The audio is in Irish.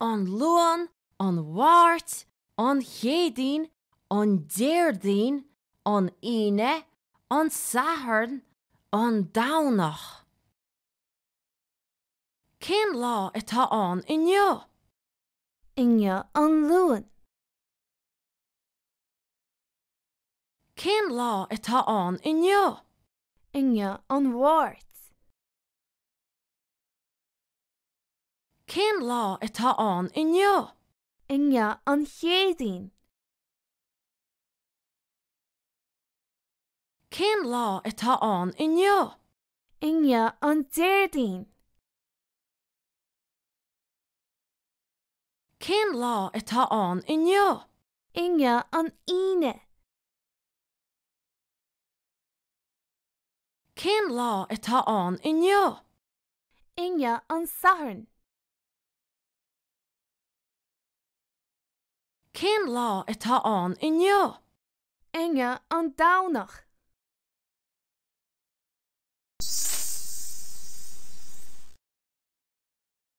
An Luan, an Mháirt, an Chéadaoin, an Déardaoin, an Aoine, an Satharn, an Domhnach. Cén lá atá ann inniu? Inniu an Luan. Cén lá atá ann inniu? Inniu an Mháirt. Cén lá atá ann inniu? Inniu an Chéadaoin. Cén lá atá ann inniu? Inniu an Déardaoin. Cén lá atá ann inniu? Inniu an Aoine. Cén lá atá ann inniu? Inniu an Satharn. Cén lá atá ann inniu? Inniu an Domhnach.